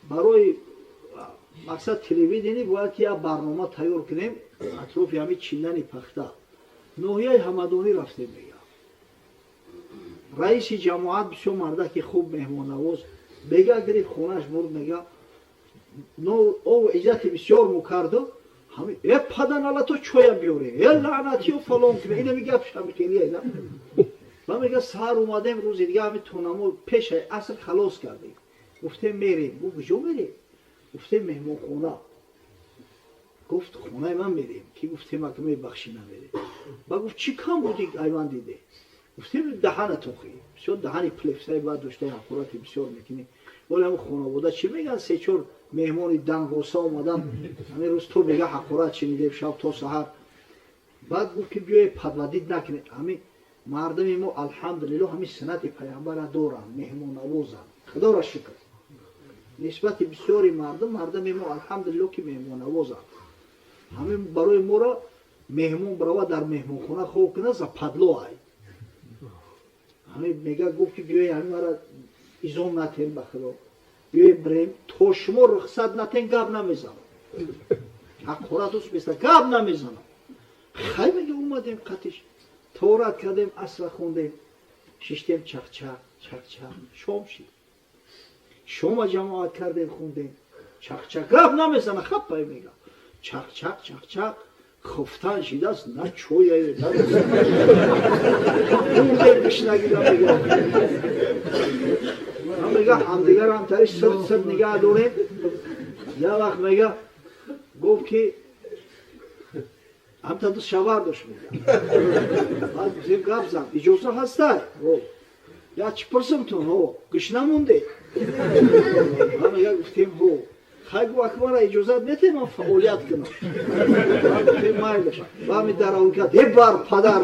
Барои мақсад телевидение бояд ки як барнома тайёр кунем атрофи ҳамин чиндани пахта. Ноҳияи Ҳамадонӣ рафтем, мега, раиси ҷамоат бисёр мардаки хуб, меҳмоннавоз, бега гирифт, хонаш бурд, мега, ов иззати бисёр мукарду. Э, паданалато, чоя биёре, э, лаънатиё, фалон куне, инами гапшами хелия. Ма, мега, саҳар омадем, рӯзи дига ҳами тонамо пешаи аср халос кардем. Гуфтем, мерем. Гуфт: «Куҷо мерем?» Гуфтем: «Меҳмонхона». Гуфт: «Хонаи ман мерем». Ки гуфтем, ака, мебахшӣ, намерем. Ба гуфт: «Чӣ кам буди айван диде?» Гуфтем: «Даҳана тохӣ бисёр, даҳани плефсаи баъд доштаи, ҳақорати бисёр мекунӣ». Вале ҳамн хонавода чӣ мегӯянд? Се чор меҳмони дангоса омадан ҳамин рӯз, то мега, ҳақорат шинидем шаб то саҳар. Баъд гуфт, ки биёе, подводить накунед. Ҳамин мардуми мо, алҳамдулилло, ҳамин суннати паямбара доранд, меҳмоннавозанд, худоро шукр. Нисбати бисёри мардум, мардуми мо, алҳамдулилло, ки меҳмоннавозанд. Ҳамин барои моро меҳмон барова, дар меҳмонхона хоб кунад, западло ай. Ҳамин, мега, гуфт, ки биёе, ҳамин мара изом натем, ба худо, биёе, бирем, то шумо рухсат натен, гап намезанам, ҳақорат ус беста, гап намезанам. Хай, мега, омадем, қатиш торат кардем, асра хондем, шиштем, чақчақ, чақчақ, шом шид. Шома ҷамоат кардем, хондем, чақчақ, гап намезана, хаппай, мега, чақчақ, чақчақ, хуфтан шидааст, на чоя, на гишнагида. Мега, ҳамдигар ҳамтари сирт сирт нигаҳ дорем. Як вақт, мега, гуфт, ки ҳамта ду шавар дошт, мега. Баъд гуфтем: «Гап зан, иҷоза ҳастай, я чӣ пурсимтун, ҳо, гишна монде?» Мега, гуфтем: «Ҳо». Хай, гу, акмара иҷозат метем, ман фаъолият кунам? Гуфтем: «Майлаш». Бами даравон кард: «Е, бар падар,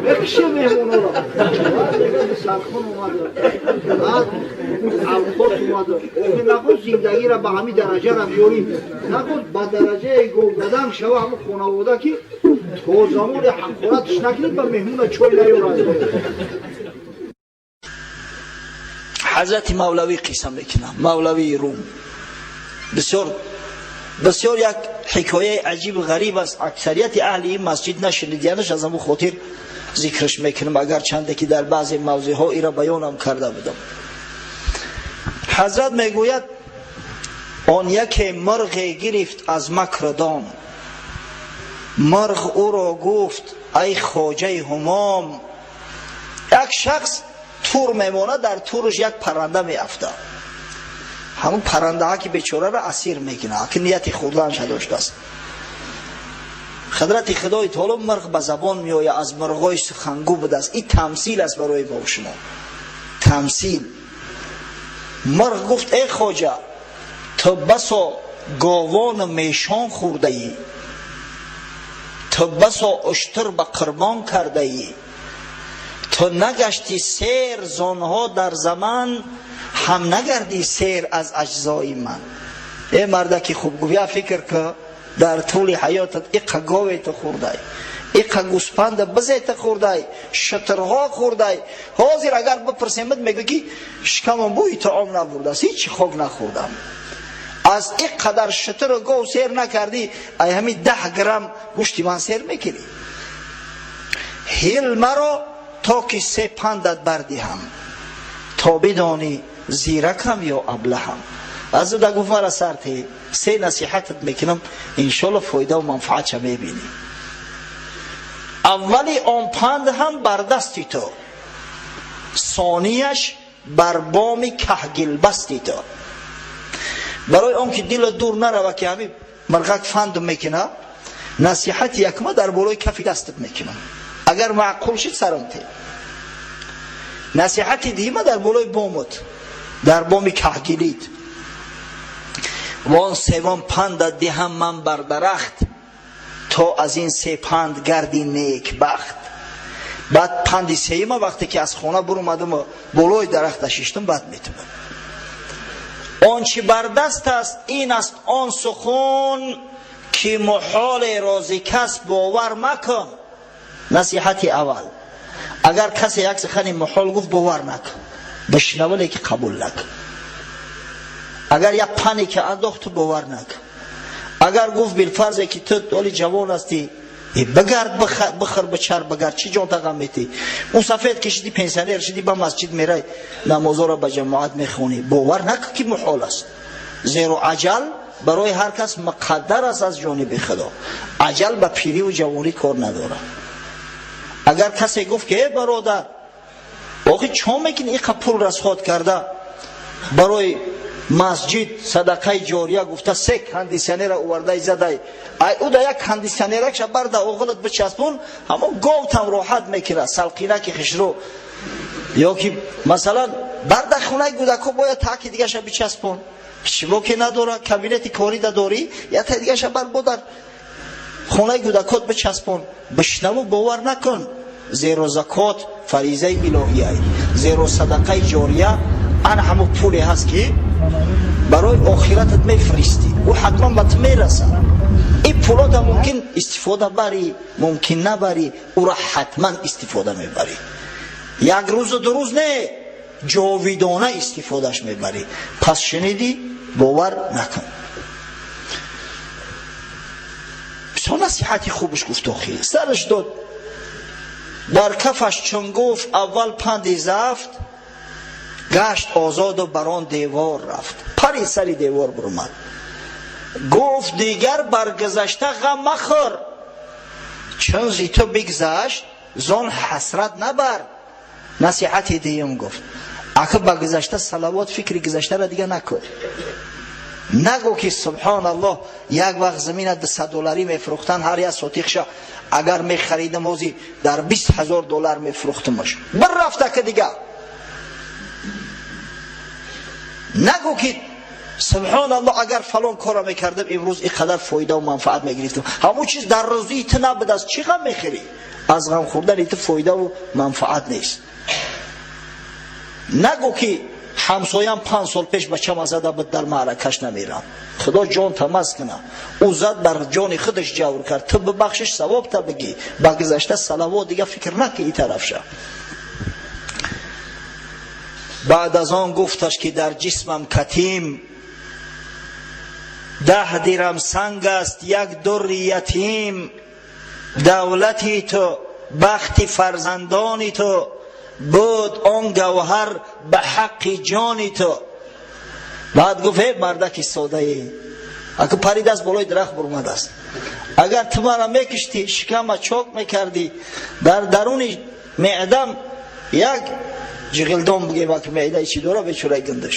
мекише меҳмонора». Сархон омада, баъд авқот омада. Охи нахост зиндагиро ба ҳамин дараҷара биёрӣ, нахост ба дараҷаи говгадан шава ҳамун хонавода, ки то замоне ҳақоратш накунед, ба меҳмона чой наёрад. Ҳазрати Мавлавӣ қисса мекунам, Мавлавии Рум. Бисёр бисёр як ҳикояи аҷибу ғариб аст. Аксарияти аҳли ин масҷид нашунидиянаш, аз ҳамун хотир зикраш мекунам, агар чанде ки дар баъзе мавзеъҳо ира баёнам карда будам. Ҳазрат мегӯяд: он яке мурғе гирифт аз макру дом. Мурғ ӯро гуфт: «Ай хоҷаи ҳумом». Як шахс тур мемонад, дар турш як парранда меафтад. Ҳамун паррандаҳа ки бечораро асир мекунад, ки нияти хӯрданша доштааст. Ҳадрати Худои таоло, мурғ ба забон меояд, аз мурғҳои сухангӯ будааст. Ин тамсил аст барои мо шумо, тамсил. Мурғ гуфт: «Эй хоҷа, ту басо говону мешон хӯрдаӣ, ту басо уштур ба қурбон кардаӣ, ту нагашти сер зонҳо дар заман, ҳам нагардӣ сер аз аҷзои ман». Э, мардаки хуб, гуфт, я фикр ка, дар тӯли ҳаётат иқа гове ту хӯрдай, иқа гӯспанда бизе ту хӯрдай, шутурҳо хӯрдай. Ҳозир агар бипурсемад, мегӯ, ки шикамон бӯи таом набурдааст, ҳичи хок нахӯрдам. Аз ин қадар шутуру гов сер накардӣ, ай ҳамин 10 грамм гӯшти ман сер мекунӣ? Ҳил маро, то ки се пандат бардиҳам, то бидонӣ зиракам ё аблаҳам. Аз уда гуфт: «Мара сарте, се насиҳатат мекунам, иншолло фоидаву манфаатша мебинӣ. Аввали он панд ҳам бар дасти ту, сонияш бар боми каҳгилбасти ту». Барои он ки дило дур нарава, ки ҳамин мирғак фанду мекунад, насиҳати якма дар болои кафи дастат мекунам, агар маъқул шид, сарам те. Насиҳати дима дар болои бомот, дар боми каҳгилид. Вон севом панда диҳам ман бар дарахт, то аз ин се панд гарди некбахт. Баъд панди сеюма, вақте ки аз хона буромадам, болои дарахта шиштам, баъд метумам. Он чи бар даст аст, ин аст он сухан, ки муҳоле рози кас бовар макун. Насиҳати аввал: агар касе як сухани муҳол гуфт, бовар накун, бишнава, леки қабул накун. Агар як паника андохт, ту бовар накун. Агар гуфт билфарзе ки ту оли ҷавон ҳастӣ, бигард, бихӯр, бичар, бигард, чӣ ҷон тағам метӣ? Он сафед ки шидӣ, пенсионер шидӣ, ба масҷид мерай, намозоро ба ҷамоат мехонӣ. Бовар накун ки муҳол аст, зеро аҷал барои ҳар кас муқаддар аст аз ҷониби Худо. Аҷал ба пириву ҷавонӣ кор надорад. Агар касе гуфт ки э бародар, охи чо мекунӣ иқа пул расход карда барои масҷид садақаи ҷория гуфта се кондитсионера овардай задай, ай ӯ да як кондитсионеракша барда оғилат бичаспон, ҳамон говтам роҳат мекунад, салқинаки хишрӯ, ё ки масалан барда хонаи кӯдако бояд таки дигаша бичаспон, чиво ки надора, кабинети корӣ да дорӣ, я та дигаша бар бо дар хонаи кӯдакот бичаспон. Бишнаву бовар накун, зеро закот фаризаи илоҳия, зеро садақаи ҷория ана ҳамон пуле ҳаст ки барои охиратат мефиристӣ, ӯ ҳатман ба ту мерасад. Ин пулота мумкин истифода барӣ, мумкин набарӣ, ӯро ҳатман истифода мебарӣ. Як рӯзу ду рӯз не, ҷовидона истифодаш мебарӣ. Пас шунидӣ, бовар накун. Бисёр насиҳати хубаш гуфт, охи сараш дод дар кафаш, чун гуфт аввал панди зафт, гашт озоду бар он девор рафт, пари сари девор буромад. Гуфт дигар бар гузашта ғам махӯр, чун зи ту бигзашт, зон ҳасрат набар. Насиҳати дуюм гуфт: ака, ба гузашта салавот, фикри гузаштаро дига накун. Нагӯ ки субҳоналлоҳ, як вақт замина 200 долларӣ мефурӯхтанд, ҳар як сотихша агар мехаридам, ҳози дар 20 000 доллар мефурӯхтамаш. Бір рафта ки дига. Нагӯ ки субҳоналлоҳ, агар фалон корро мекардам, имрӯз ин қадар фоидаву манфаат мегирифтам. Ҳамон чиз дар рӯзии ту набудааст, чӣ ғам мехӯрӣ? Аз ғам хӯрдани ту фоидаву манфаат нест. Нагӯ ки ҳамсоям 5 сол пеш бачама зада буд, дар маъракаш намерам. Худо ҷон тамаз куна, ӯ зад, бар ҷони худаш ҷавр кард, ту бибахшиш, савоб та бигӣ. Ба гузашта салавот, дига фикр накӣ и тарафша. Баъд аз он гуфташ ки дар ҷисмам катим 10 дирам санг аст, як дурри ятим. Давлати ту бахти фарзандони ту буд, он гавҳар ба ҳаққи ҷони ту. Баъд гуфт: э мардаки содае, аку паридааст, болои дарахт бурмадааст, агар ту мара мекиштӣ, шикама чок мекардӣ, дар даруни меъдам як ҷиғилдон, бигем, аку меъдаи чӣ дора бечораи гиндаш,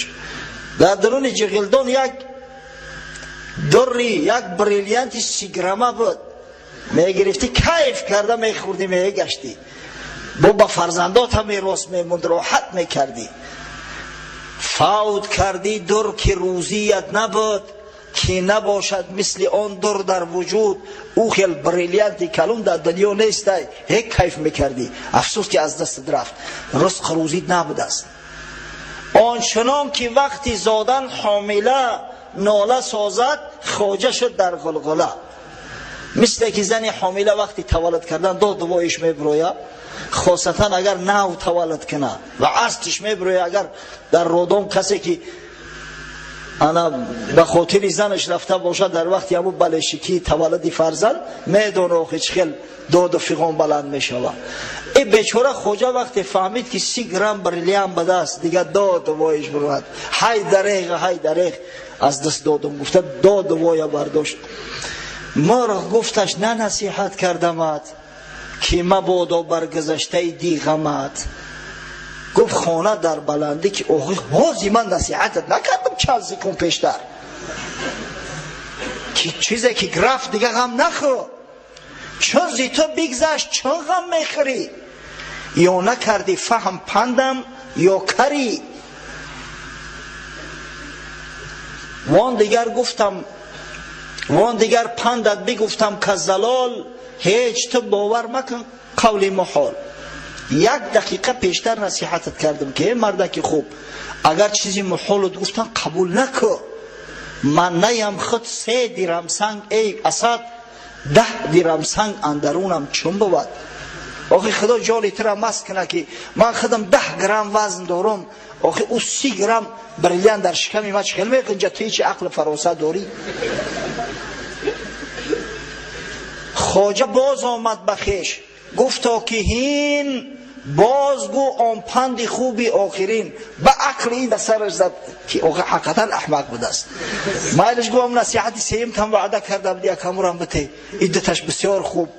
дар даруни ҷиғилдон як дурри, як бриллианти 30 грамма буд, мегирифтӣ, кайф карда мехӯрдӣ, мегаштӣ, бо ба фарзандота мерос мемонд, роҳат мекардӣ. Фавт кардӣ дур ки рӯзият набуд, ки набошад мисли он дур дар вуҷуд. Ӯ хел бриллианти калон дар дунё нестай, ҳек кайф мекардӣ. Афсӯс ки аз дастат рафт, ризқ рӯзит набудааст. Ончунон ки вақти зодан ҳомила нола созад, хоҷа шуд дар ғулғула. Мисле ки зани ҳомила вақти таваллуд кардан доду воиш мебирояд, хосатан агар нав таваллуд кунад ва астиш мебирояд. Агар дар родом касе ки ана ба хотири занаш рафта бошад, дар вақти ҳамун балешикии таваллуди фарзанд медона, охи чӣ хел доду фиғон баланд мешавад. Э бечора хоҷа вақте фаҳмид ки 30 грамм бриллиант ба даст, дига доду воиш бурад, ҳай дареғ, ҳай дареғ, аз даст додум гуфта, доду воя бардошт. Мурғ гуфташ: на насиҳат кардамат ки мабодо бар гузаштаи диғамат. Гуфт хона дар баландӣ ки охи ҳози ман насиҳатат накардам чанд секунд пештар, ки чизе ки рафт, дига ғам нахӯр, чун зи ту бигзашт, чун ғам мехӯрӣ? Ё накардӣ фаҳм пандам, ё карӣ? Вон дигар гуфтам, вон дигар пандат бигуфтам, ка залол ҳеҷ ту бовар макун қавли муҳол. Як дақиқа пештар насиҳатат кардам ки э мардаки хуб, агар чизи муҳолат гуфтан, қабул накун. Ман наям худ 3 дирам санг, эй асад, 10 дирам санг андарунам чун бувад? Охи худо ҷони тура маст куна ки ман худам 10 грамм вазн дорам. Охи ӯ 30 грамм бриллиант дар шиками ма чӣ хел меғинҷа? Ту ҳечи ақли фаросат дорӣ? Хоҷа боз омад ба хеш, гуфто ки ҳин бозгӯ он панди хуби охирин. Ба ақли ин сараш зад, ки охи ҳақиқатан аҳмақ будааст. Майлиш, гуфтам, насиҳати сеюм там ваъда карда буди, якамурам бите, иддаташ бисёр хуб,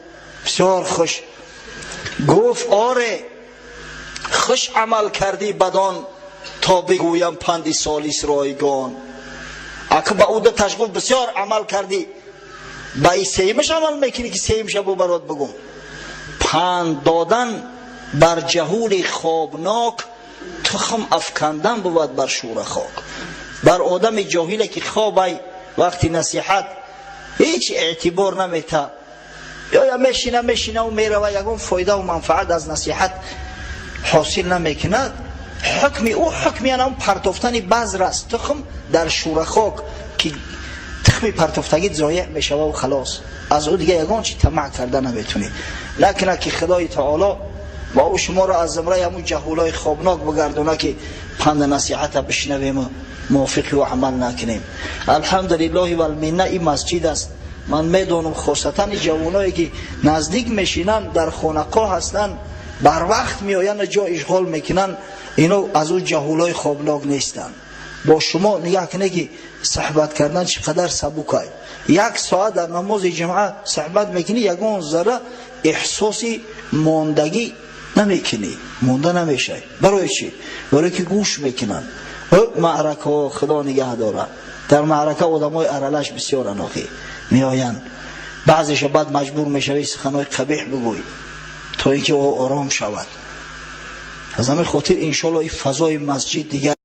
бисёр хуш. Гуфт: оре, хуш амал кардӣ бадон, то бигӯям панди солис ройгон. Ака ба ӯ даташ гуфт: бисёр амал кардӣ, ба и сеюмаш амал мекунӣ, ки сеюмша бу барот бигӯм. Панд додан бар ҷаҳули хобнок тухм афкандан бувад бар шӯра хок. Бар одами ҷоҳиле, ки хобай, вақти насиҳат ҳеҷ эътибор намета ё я мешина, мешинаву мерава, ягон фоидаву манфаат аз насиҳат ҳосил намекунад. Ҳукми ӯ ҳукми анам партофтани базр аст, тухм дар шӯрахок, ки тухми партофтагӣ зоеъ мешававу халос, аз ӯ дига ягон чи тамаъ карда наметунӣ. Накунад, ки Худои таоло ва ӯ шуморо аз зумраи ҳамун ҷаҳулои хобнок бигардона, ки панду насиҳата бишнавему мувофиқи ӯ амал накунем. Алҳамдулиллоҳи валминна, ин масҷид аст. Ман медонам, хосатан ҷавоное, ки наздик мешинанд, дар хонақоҳ ҳастанд, барвақт меоянд, ҷо ишғол мекунанд, ино аз ӯ ҷаҳулои хобнок нестанд. Бо шумо нигаҳ кунед, ки суҳбат кардан чӣ қадар сабукай. Як соат дар намози ҷумъа суҳбат мекунӣ, ягон зарра эҳсоси мондагӣ намекунӣ, монда намешавӣ. Барои чӣ? Барое ки гӯш мекунанд. Маъракаҳо, Худо нигаҳ дорад, дар маърака одамои аралаш бисёранд, охи меоянд, баъзеша баъд маҷбур мешавӣ суханҳои қабеҳ бигӯй, то ин ки ӯ ором шавад. Аз ҳамин хотир, иншоалло, ин фазои масҷид дигар.